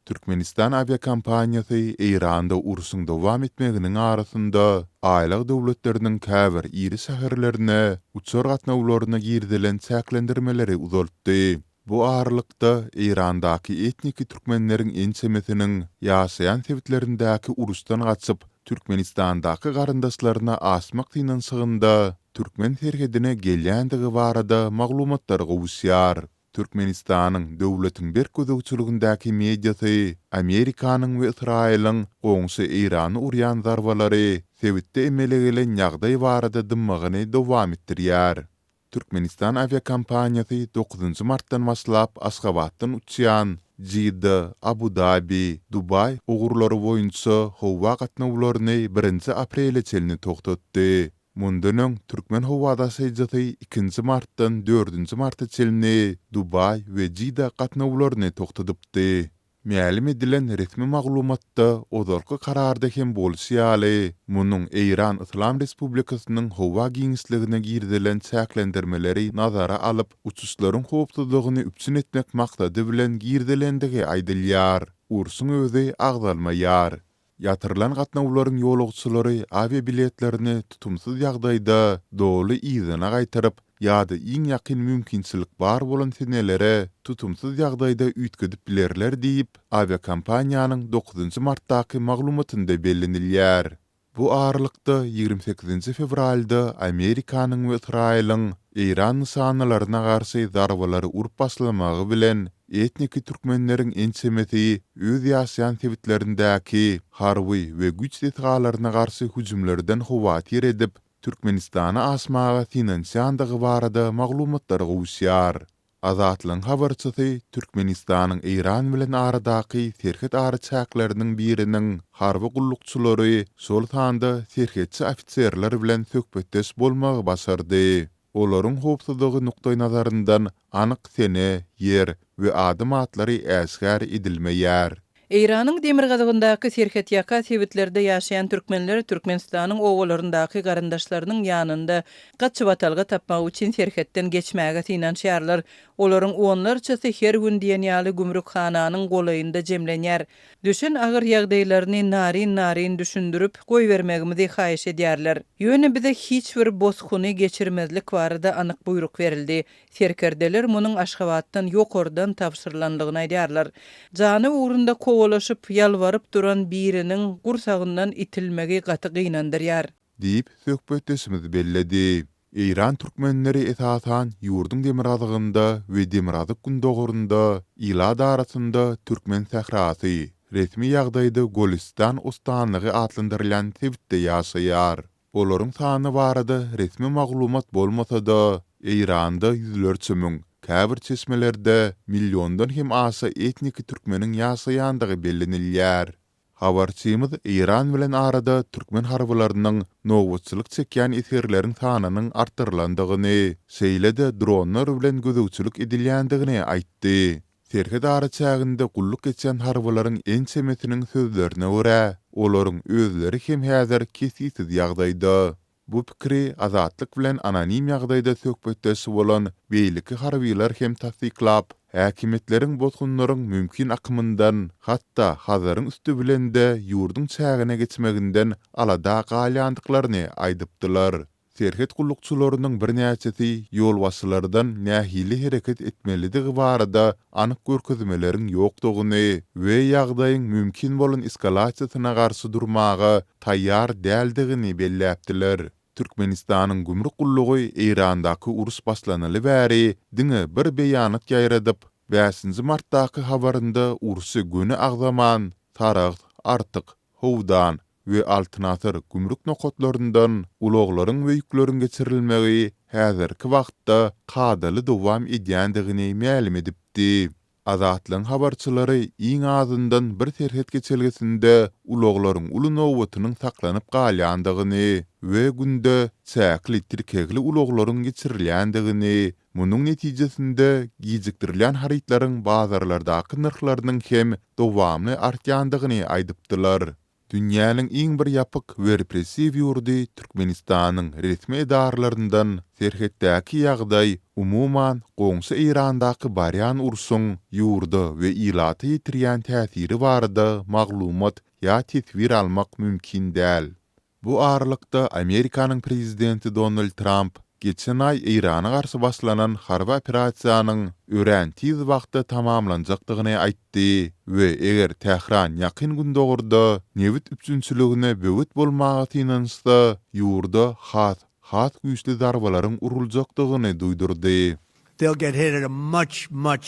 Türkmenistan awiakompaniýasy Eýranda urşuň dowam etmeginiň arasynda Aýlag döwletleriniň käbir iri şäherlerine uçar gatnawlaryna girizilen çäklendirmeleri uzaltdy. Bu aralykda, Eýrandaky etniki türkmenleriň ençemesiniň ýaşaýan sebitlerindäki uruşdan gaçyp, Türkmenistandaky garyndaşlaryna aşmak synanyşygynda türkmen serhedine gelýändigi barada maglumatlar gowuşýar. Türkmenistanyň döwletiň berk gözegçiligindäki mediasy Amerikanyň we Ysraýylyň goňşy Eýrana urýan zarbalary sebitde emele gelen ýagdaý barada dymmagyny dowam etdirýär. Türkmenistan awiakompaniýasy dokuzynjy martdan başlap Aşgabatdan uçýan Jidda, Abu-Dabi, Dubaý ugurlary boýunça howa gatnawlaryny birinji aprele çenli togtatdy. Mundan öň, Türkmenhowadaşaýjysy ikinji martdan dördünji marta çenli Dubaý we Jidda gatnawlaryny togtadypdy. Mälim edilen resmi maglumatda, ozalky kararda hem bolşy ýaly, munuň Eýran Yslam Respublikasynyň howa giňişligine girizilen çäklendirmeleri nazara alyp, uçuşlaryň howpsuzlygyny üpjün etmek maksady bilen girizilendigi aýdylýar. Urşuň özi agzalmaýar. Ýatyrylan gatnawlaryň ýolagçylary awiabiletlerini tutumsyz ýagdaýda doly yzyna gaýtaryp ýa-da iň ýakyn mümkinçilik bar bolan senelere tutumsyz ýagdaýda üýtgedip bilerler diýip, awiakompaniýanyň dokuzynjy martdaky maglumatynda bellenilýär. Bu aralykda, 28 fewralda Amerikanyň we Ysraýylyň Eýran nyşanalaryna garşy zarbalary urup başlamagy bilen, etniki türkmenleriň ençemesi öz ýaşaýan sebitlerindäki harby we güýç desgalaryna garşy hüjümlerden howatyr edip, Türkmenistana aşmaga synanyşýandygy barada maglumatlar gowuşýar. Azatlygyň habarçysy Türkmenistanyň Eýran bilen aradaky serhet araçäkleriniň biriniň harby gullukçylary, şol sanda serhetçi ofiserler bilen söhbetdeş bolmagy başardy. Olaryň howpsuzlygy nukdaýnazaryndan anyk sene, ýer we adam atlary äşgär edilmeýär. Eýranyň demirgazygyndaky serhetýaka sebitlerde ýaşaýan türkmenler Türkmenistanyň obalaryndaky garyndaşlarynyň ýanynda gaçybatalga tapmak üçin serhetden geçmäge synanyşýarlar. Olaryň onlarçasy her gün diýen ýaly gümrükhananyň golaýynda jemlenýär. Düşen agyr ýagdaýlaryny naryn-naryn düşündirip, goýbermegimizi haýyş edýärler. Ýöne bize hiç bir bosguny geçirmezlik barada anyk buýruk berildi. Serkerdeler munuň Aşgabatdan ýokardan tabşyrylanlygyny aýdýarlar. Jany ugrunda kowalaşyp, ýalbaryp duran biriniň gursagyndan itilmegi gaty gynandyrýar. Diýip, söhbetdeşimiz belledi. Eýran türkmenleri esasan ýurduň demirgazygynda we demirgazyk-gündogarynda, ilat arasynda Türkmen sährasy, resmi ýagdaýda Golüstan ostanlygy atlandyrylýan sebitde ýaşaýar. Olaryň sany barada resmi maglumat bolmasa-da, Eýranda ýüzlerçe müň, käbir çeşmelerde milliondan hem aşa etniki türkmeniň ýaşaýandygy bellenilýär. Habarçymyz Eýran bilen arada türkmen harbylarynyň nobatçylyk çekýän esgerleriň sanynyň artdyrylandygyny, şeýle-de dronlar bilen gözegçilik edilýändigini aýtdy. Serhet araçäginde gulluk geçýän harbylaryň ençemesiniň sözlerine görä, olaryň özleri hem häzir kesgitsiz ýagdaýda. Bu pikiri Azatlyk bilen anonim ýagdaýda söhbetdeş bolan beýleki harbylar hem tassyklap, häkimiýetleriň bosgunlaryň mümkin akymyndan, hatda Hazaryň üsti bilen-de ýurduň çägine geçmeginden alada galýandyklaryny aýdypdylar. Serhet gullukçylarynyň birnäçesi ýolbaşçylardan nähili hereket etmelidigi barada anyk görkezmeleriň ýokdugyny we ýagdaýyň mümkin bolan eskalasiýasyna garşy durmaga taýýar däldigini belläpdiler. Türkmenistanyň gümrük gullugy Eýrandaky uruş başlanaly bäri diňe bir beýanat ýaýradyp, bäşinji martdaky habarynda urşy göni agzaman, Sarahs, Artyk, Howdan we Altyn asyr gümrük nokatlaryndan ulaglaryň we ýükleriň geçirilmegi häzirki wagtda kadaly dowam edýändigini mälim edipdi. Azatlygyň habarçylary iň azyndan bir serhet geçelgesinde ulaglaryň uly nobatynyň saklanyp galýandygyny we günde çäkli tirkegli ulaglaryň geçirilýändigini, munuň netijesinde gijikdirilýän harytlaryň bazarlardaky nyrhlarynyň hem dowamly artýandygyny aýdypdylar. Dünýäniň iň bir ýapyk we repressiw ýurdy Türkmenistanyň resmi edaralaryndan serhetdäki ýagdaý, umuman, goňşy Eýrandaky barýan urşuň ýurda we ilata ýetirýän täsiri barada maglumat ýa teswir almak mümkin däl. Bu aralykda, Amerikanyň prezidenti Donald Tramp geçen aý Eýrana garşy başlanan harby operasiýanyň örän tiz wagtda tamamlanjakdygyny aýtdy we eger Tähran Ýakyn Gündogarda nebit üpjünçiligine böwet bolmaga synanyşsa, ýurda has has güýçli zarbalaryň uruljakdygyny duýdurdy. They'll get hit at a much, much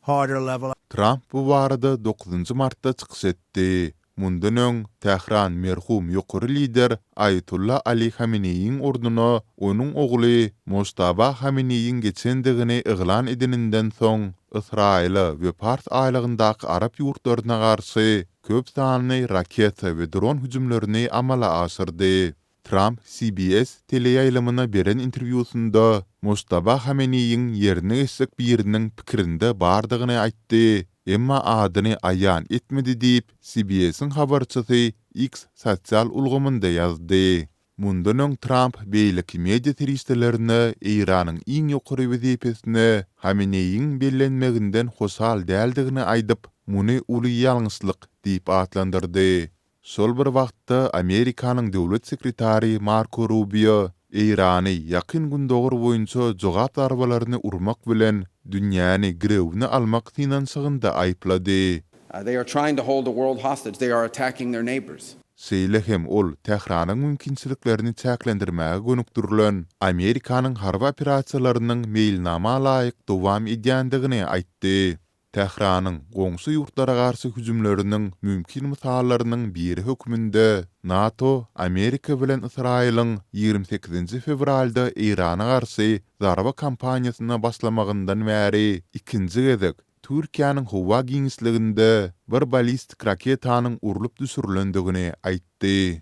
harder level. Tramp bu barada dokuzynjy martda çykyş etdi. Mundan öň, Tähran merhum ýokary lider Aýatolla Ali Hameneýiň ornuna onuň ogly Mojtaba Hameneýiň geçendigini yglan edeninden soň, Ysraýyla we Pars aýlagyndaky arap ýurtlaryna garşy köp sanly raketa we dron hüjümlerini amala aşyrdy. Tramp CBS teleýaýlymyna beren interwýusynda Mojtaba Hameneýiň ýerine geçjek biriniň pikirinde bardygyny aýtdy, emma adyny aýan etmedi diýip, CBS-iň habarçysy X sosial ulgamynda ýazdy. Mundan öň Tramp beýleki media serişdelerine Eýranyň iň ýokary wezipesine Hameneýiň bellenmeginden hoşal däldigini aýdyp, muny uly ýalňyşlyk diýip atlandyrdy. Şol bir wagtda, Amerikanyň döwlet sekretary Marko Rubio Eýrany Ýakyn Gündogar boýunça jogap zarbalaryny urmak bilen dünýäni girewine almak synanyşygynda aýyplady. Şeýle hem ol Tähranyň mümkinçiliklerini çäklendirmäge gönükdirilen Amerikanyň harby operasiýalarynyň meýilnama laýyk dowam edýändigini aýtdy. Tähranyň goňşy ýurtlara garşy hüjümleriniň mümkin mysallarynyň biri hökmünde NATO Amerika bilen Ysraýylyň 28-nji fewralda Eýrana garşy zarba kampaniýasyna başlamagyndan bäri ikinji gezek Türkiýäniň howa giňişliginde bir ballistik raketanyň urlup düşürilendigini aýtdy.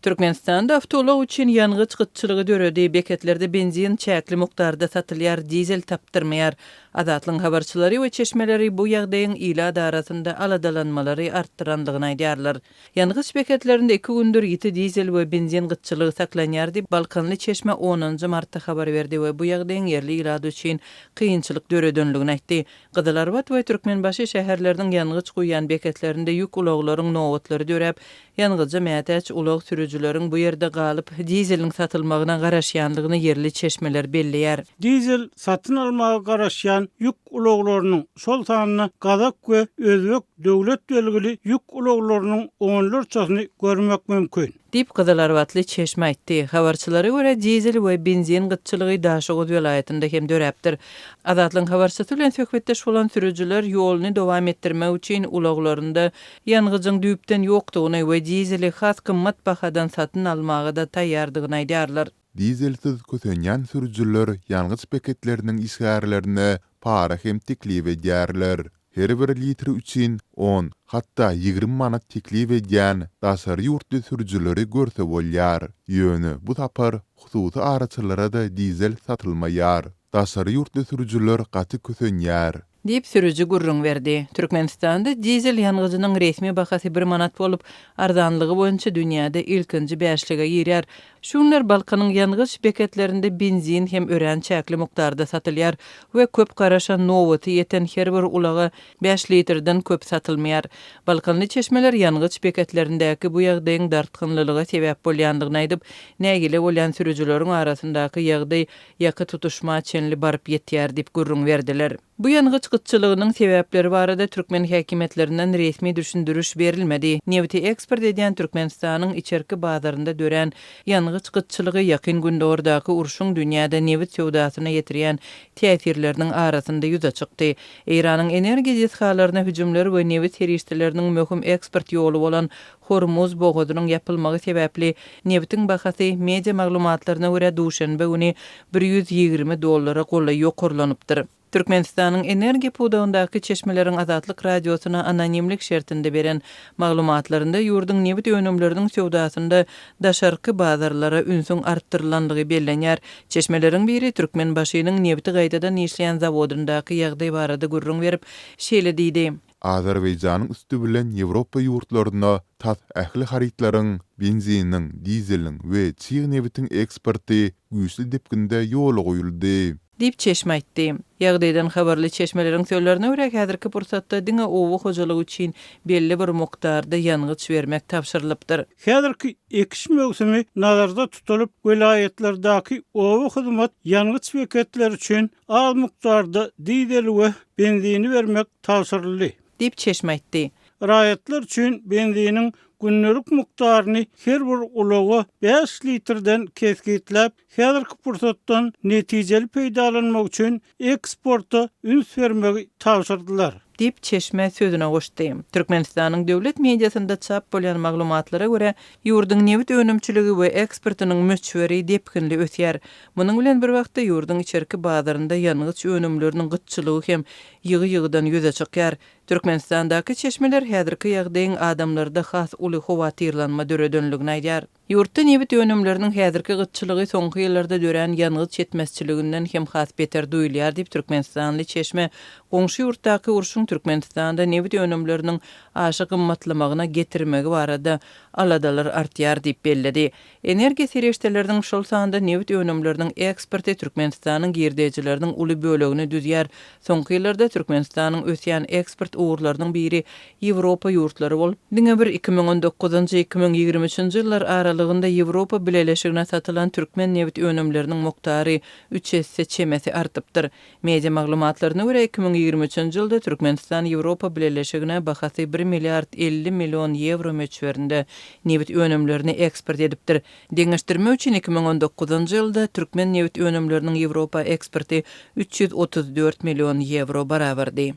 Türkmenistanda awtoulag üçin ýangyç gytçylygy döredi, beketlerde benzin çäkli mukdarda satylýar, dizel tapdyrmaýar. Azatlygyň habarçylary we çeşmeleri bu ýagdaýyň ilat arasynda aladalanmalary artdyrandygyny aýdýarlar. Ýangyç beketlerinde iki gündür ýiti dizel we benzin gytçylygy saklanýar diýip, balkanly çeşme onunjy martda habar berdi we bu ýagdaýyň ýerli ilat üçin kynçylyk döredenligini aýtdy. Gyzylarbat we Türkmenbaşy şäherleriniň ýangyç guýýan beketlerinde ýük ulaglaryň nobatlary döräp, ýangyja mätäç ulag sürüjileriň bu ýerde galyp, dizeliň satylmagyna garaşýandygyny ýerli çeşmeler belleýär. Dizel satyn almaga garaşýan ýük ulaglarynyň, şol sanda gazak we özbek döwlet belgili ýük ulaglarynyň onlarçasyny görmek mümkin. Diýip, gyzylarbatly çeşme aýtdy. Habarçylara görä, dizel we benzin gytçylygy Daşoguz welaýatynda hem döräpdir. Azatlygyň habarçysy bilen söhbetdeş bolan sürüjiler ýoluny dowam etdirmek üçin ulaglarynda ýangyjyň düýpden ýokdugyny we dizeli has gymmat bahadan satyn almaga-da taýýardygyny aýdýarlar. Dizelsiz kösenýän sürüjiler ýangyç beketleriniň işgärlerine para hem teklip edýärler. Her bir litri üçin on, hatda 20 manat teklip edýän daşary ýurtly sürüjileri görse bolýar. Ýöne bu sapar hususy araçylara-da dizel satylmaýar. Daşary ýurtly sürüjiler gaty kösenýär. Diýip, sürüji gürrüň berdi. Türkmenistanda dizel ýangyjynyň resmi bahasy bir manat bolup, arzanlygy boýunça dünýäde ilkinji bäşlige girýär. Şu günler Balkanyň ýangyç beketlerinde benzin hem örän çäkli mukdarda satylýar we köp garaşan nobaty ýeten her bir ulaga bäş litrden köp satylmaýar. Balkanly çeşmeler ýangyç beketlerindäki bu ýagdaýyň dartgynlylyga sebäp bolýandygyny aýdyp, nägile bolýan sürüjileriň arasyndaky ýagdaý ýaka tutuşma çenli baryp ýetýär diýip gürrüň berdiler. Bu ýangyç gytçylygynyň sebäpleri barada türkmen häkimiýetlerinden resmi düşündiriş berilmedi. Nebiti eksport edýän Türkmenistanyň içerki bazarynda dörän ýangyç gytçylygy Ýakyn Gündogardaky urşuň dünýäde nebit söwdasyna ýetirýän täsirleriniň arasynda ýüze çykdy. Eýranyň energiýa desgalaryna hüjümler we nebit serişdeleriniň möhüm eksport ýoly bolan Hormuz bogazynyň ýapylmagy sebäpli nebitiň bahasy, media maglumatlaryna görä, duşenbe güni 120 dollara golaý ýokarlanypdyr. Türkmenistanyň energiýa pudagyndaky çeşmeleriň Azatlyk Radiosyna anonimlik şertinde beren maglumatlarynda ýurduň nebit önümleriniň söwdasynda daşarky bazarlara ünsüň artdyrylandygy bellenýär. Çeşmeleriň biri Türkmenbaşynyň nebiti gaýtadan işleýän zawodyndaky ýagdaý barada gürrüň berip, şeýle diýdi. Azerbaýjanyň üsti bilen Ýewropa ýurtlaryna tas ähli harytlaryň, benziniň, dizeliň we çig nebitiň eksporty güýçli depginde ýola goýuldy. Diýip, çeşme aýtdy. Ýagdaýdan habarly çeşmeleriň sözlerine görä, häzirki pursatda diňe oba hojalygy üçin belli bir mukdarda ýangyç bermek tabşyrylypdyr. Häzirki ekiş möwsümi nazarda tutulyp, welaýatlardaky oba hyzmat ýangyç beketleri üçin az mukdarda dizel we benzini bermek tabşyryldy. Diýip, çeşme aýtdy. Raýatlar üçin benziniň gündelik mukdaryny her bir ulaga bäş litrden kesgitläp, häzirki pursatdan netijeli peýdalanmak üçin eksporta üns bermegi tabşyrdylar. Diýip, çeşme sözüne goşdy. Türkmenistanyň döwlet mediasynda çap bolýan maglumatlara görä, ýurduň nebit önümçiligi we eksportynyň möçberi depginli ösýär. Munuň bilen bir wagtda, ýurduň içerki bazarynda ýangyç önümleriniň gytçylygy hem ýygy-ýygydan ýüze çykýar. Türkmenistandaky çeşmeler häzirki ýagdaýyň adamlarda has uly howatyrlanma döredenligini aýdýar. Ýurtda nebit önümleriniň häzirki gytçylygy soňky ýyllarda dörän ýangyç ýetmezçiliginden hem has beter duýulýar diýip, türkmenistanly çeşme goňşy ýurtdaky urşuň Türkmenistanda nebit önümleriniň aşa gymmatlamagyna getirmegi barada aladalar artýar diýip belledi. Energiýa serişdeleriniň, şol sanda nebit önümleriniň eksporty Türkmenistanyň girdejileriniň uly bölegini düzýär. Soňky ýyllarda Türkmenistanyň ösýän eksport ugurlarynyň biri Ýewropa ýurtlary bolup, diňe bir 2019-njy, 2023-nji ýyllar aralygynda Ýewropa Bileleşigine satylan türkmen nebit önümleriniň mukdary üç esse çemesi artypdyr. Media maglumatlaryna görä, 2023-nji ýylda Türkmenistan Ýewropa Bileleşigine bahasy bir milliard 50 million ýewro möçberinde nebit önümlerini eksport edipdir. Deňeşdirmek üçin, 2019-njy ýylda türkmen nebit önümleriniň Ýewropa eksporty 334 million ýewro barabardy.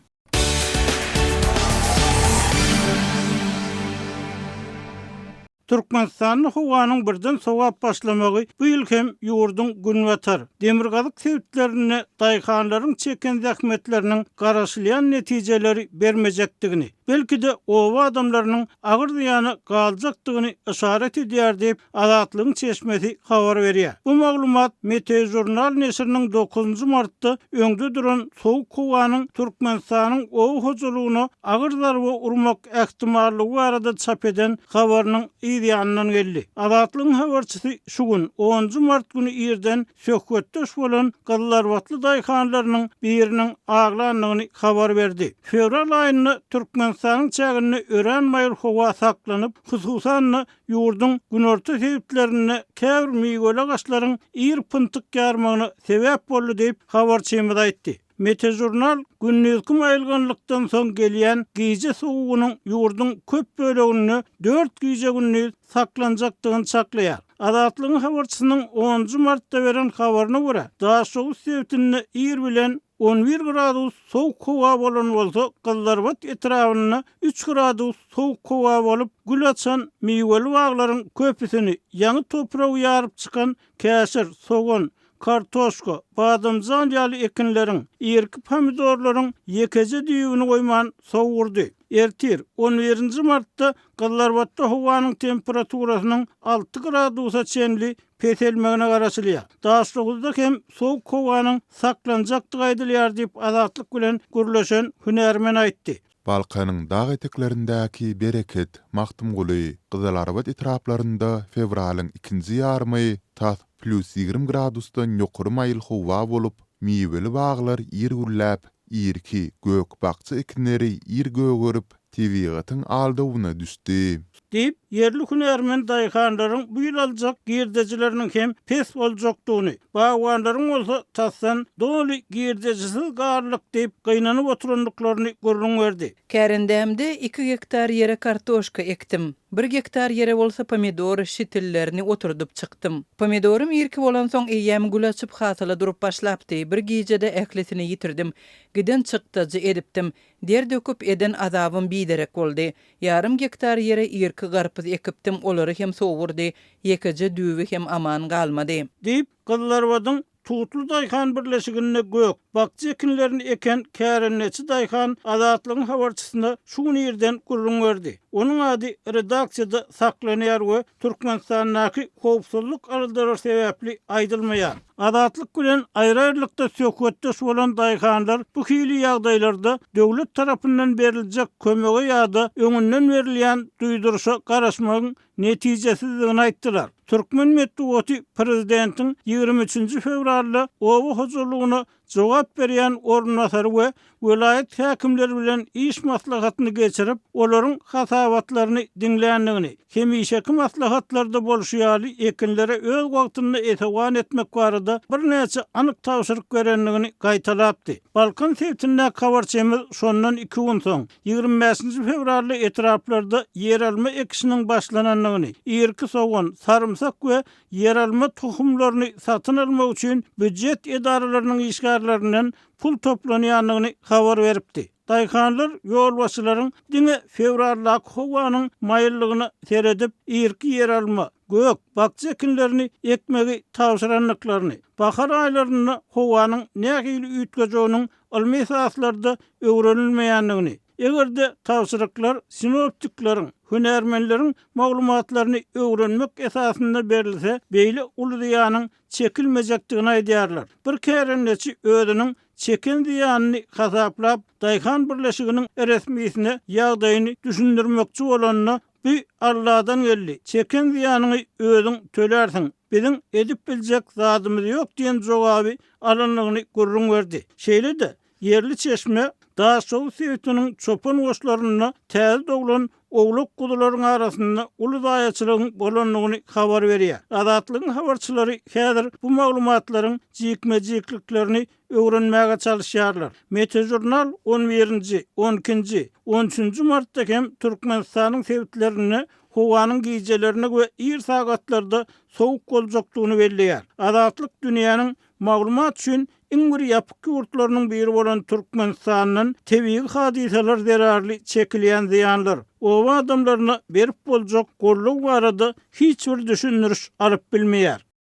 Türkmenistanda howanyň birden sowap başlamagy bu ýyl hem ýurduň günbatar, demirgazyk sebitlerinde daýhanlaryň çeken zähmetleriniň garaşylýan netijeleri bermejekdigini, belki-de oba adamlarynyň agyr zyýana galjakdygyny yşarat edýär diýip, Azatlygyň çeşmesi habar berýär. Bu maglumat Meteožurnal neşiriniň dokuzynjy martda öňde duran sowuk howanyň Türkmenistanyň oba hojalygyna agyr zarba urmak ähtimallygy barada çap eden habarynyň yz ýanyndan geldi. Azatlygyň habarçysy şu gün, onunjy mart güni irden söhbetdeş bolan gyzylarbatly daýhanlarynyň biriniň aglandygyny habar berdi. Fewral aýynda Türkmenistanyň çäginde örän maýyl howa saklanyp, hususan-da, ýurduň günorta sebitlerinde käbir miweli agaçlaryň ir pyntyk ýarmagyna sebäp boldy diýip, habarçymyz aýtdy. Metežurnal gündizki maýylganlykdan soň gelýän gije sowugynyň ýurduň köp böleginde dört gije-gündiz saklanjakdygyny çaklaýar. Azatlygyň habarçysynyň onunjy martda beren habaryna görä, Daşoguz sebitinde ir bilen 11 gradus sowuk howa bolan bolsa, Gyzlarbat etrabynda üç gradus sowuk howa bolup, gül açan miweli baglaryň köpüsini ýaňy topragy ýaryp çykan käşir, sogan, kartoşka, badamjan ýaly ekinleriň, irki pomidorlaryň ýekeje düýbüni goýman sowurdy. Ertir, on birinji martda Gyzlarbatda howanyň temperaturasynyň alty gradusa çenli peselmegine garaşylýar. Daşoguzda hem sowuk howanyň saklanjakdygy aýdylýar diýip, Azatlyk bilen gürleşen hünärmen aýtdy. Balkanyň dag eteklerindäki Bereket, Magtymguly, Gyzylarbat etraplarynda fewralyň ikinji ýarymy tas plýus 20 gradusdan ýokary maýyl howa bolup, miweli baglar ir gülläp, irki gök-bakja ekinleri ir gögerip, tebigatyň aldawyna düşdi. Diýip, ýerli hünärmen daýhanlaryň bu ýyl aljak girdejileriniň hem pes boljakdygyny, bagbanlaryň bolsa tasdan doly girdejisiz galdyk diýip gynanyp oturandyklaryny gürrüň berdi. Kärendämde iki gektar ýere kartoşka ekdim. Bir gektar ýere bolsa pomidor şitillerini oturdyp çykdym. Pomidorym irki bolansoň eýýäm gül açyp hasyla durup başlapdy. Bir gijede ählisini ýitirdim. Giden çykdajy edipdim. Der döküp eden azabym biderek boldy. Ýarym gektar ýere irki garpyz ekipdim, olary hem sowurdy, ýekeje düýbi hem aman galmady. Diýip, Gyzlarbadyň Tutly daýhan birleşiginde gök, bakja ekinlerini eken kärendeçi daýhan Azatlygyň habarçysyna şu gün irden gürrüň berdi. Onuň ady redaksiýada saklanýar we Türkmenistandaky howpsuzlyk aladalary sebäpli aýdylmaýar. Azatlyk bilen aýry-aýrylykda söhbetdeş bolan daýhanlar bu hili ýagdaýlarda döwlet tarapyndan beriljek kömege ýa-da öňünden berilýän duýduryşa garaşmagyň netijesizdigini aýtdylar. Türkmen metbugaty prezidentiň 23-nji fewralda oba hojalygyna jogap berýän orunbasary we welaýat häkimleri bilen iş maslahatyny geçirip, olaryň hasabatlaryny diňländigini, hemişeki maslahatlarda bolşy ýaly ekinlere öz wagtynda esewan etmek barada birnäçe anyk tabşyryk berendigini gaýtalapdy. Balkan sebitindäki habarçymyz şondan iki gün soň, 25-nji fewralda etraplarda ýeralma ekişiniň başlanandygyny, irki sogan, sarymsak we ýeralma tohumlaryny satyn almak üçin býujet edaralarynyň işgärlerinden pul toplanýandygyny habar beripdi. Daýhanlar ýolbaşçylaryň diňe fewraldaky howanyň maýyllygyna seredip, irki ýeralma, gök, bakja ekinlerini ekmegi tabşyrandyklaryny, bahar aýlarynda howanyň nähili üýtgejeginiň ylmy esaslarda öwrenilmeýändigini, eger-de tabşyryklar sinoptikleriň, hünärmenleriň maglumatlaryny öwrenmek esasynda berilse, beýle uly zyýanyň çekilmejekdigini aýdýarlar. Bir kärendeçi özüniň çeken zyýanyny hasaplap, daýhan birleşiginiň resmisine ýagdaýyny düşündirmekçi bolanda, Bu Alladan geldi, çeken zyýanyňy özüň tölärsiň, biziň edip biljek zadymyz ýok diýen jogaby alandygyny gürrüň berdi. Şeýle-de, ýerli çeşme Daşoguz sebitiniň çopan goşlarynda täze doglan owlak-guzularyň arasynda uly zaýaçylygyň bolandygyny habar berýär. Azatlygyň habarçylary häzir bu maglumatlaryň jikme-jikliklerini öwrenmäge çalyşýarlar. Metežurnal on birinji, on ikinji, on üçünji martda hem Türkmenistanyň sebitlerinde howanyň gijelerine we ir sagatlarda sowuk boljakdygyny belleýär. Azatlyk dünýäniň maglumat üçin iň bir ýapyk ýurtlarynyň biri bolan Türkmenistandan tebigy hadysalar zerarly çekilýän zyýanlar, oba adamlaryna berip boljak goldaw barada hiç bir düşündiriş alyp bilmeýär.